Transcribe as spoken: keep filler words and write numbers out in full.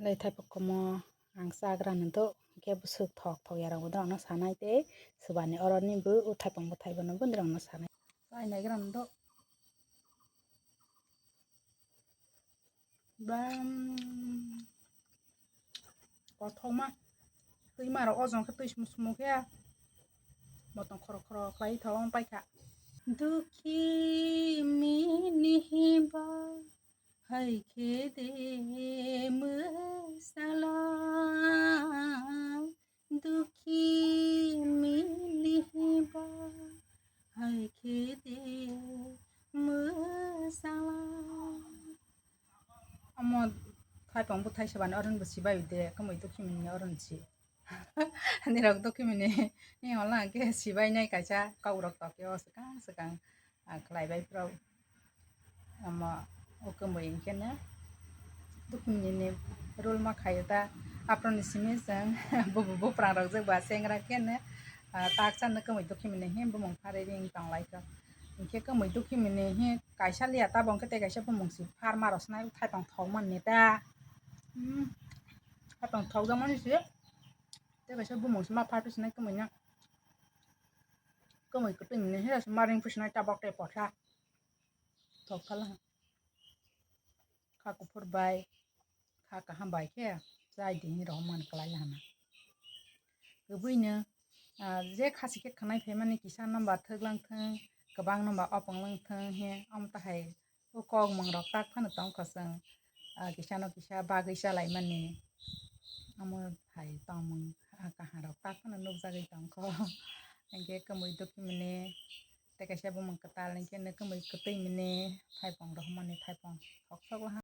Lai thaipok komo ang chagra nw do, hwnkhe bwswk thok thok yarok bo norokno sanai tei swbani oro ni bo o thaipok bwthai bono bo norokno sanai. Chai naigra nw do. Bam. Kothoma. Twi maro ojong khe twi sumo sumo khe. Motong khoro khoro khlai thok paikha. Dukhi mini ba. Hai khe de mwsala, dukhi mili ba, hai khe de mwsala. Omo thaipong bwthai swbani oron bo sibai de, kwmwi dukhi mini oron si. Nirok dukhi mini ni hola hwnkhe sibai nai kaisa kok rok tokyo swkang swkang. Ah, khlai bai phuru omo o kwmwi hwnkhe no dukhi mini ni role ma khaio ta. Aphuru ni simi chwng bubu buprang rok je ba chengra khe no, ah, tak cha no kwmwi dukhi mini hi bumung pharwi ring tong lai kho. Hwnkhe kwmwi dukhi mini hi kaisa liya ta bo hwnkhe tei kaisa bumung si phar ma rw swnai thaipang thok man ni ta. Hmm. Thaipang thok jak mani si tei kaisa bumung si ma phar phi swnai kwmwi no. Kwmwi kwtwi ni hwnwi se ma ring phi swnai tabok tei potla. Thok phala. Kha kuphur bai, kha kaham bai khe chai di hinwi rohormani kwlai hana. Kwbwino, ah, je khasi khe khwnai phaimani kisa no ba thwk lang thung, kwbang no ba opong lang thung he, omo tahai o kok mung rok tak phano tong kho chwng, ah, kisa no kisa bagwi chalaimani. Omo hai tongmung, ah, kaham rok tak phano nukjagwi tong kho. Hwnkhe kwmwi dukhi mini, tei kaisa bumung kwtal hwnkhe no kwmwi kwtwi mini, thaipong rohormani thaipong thok thok.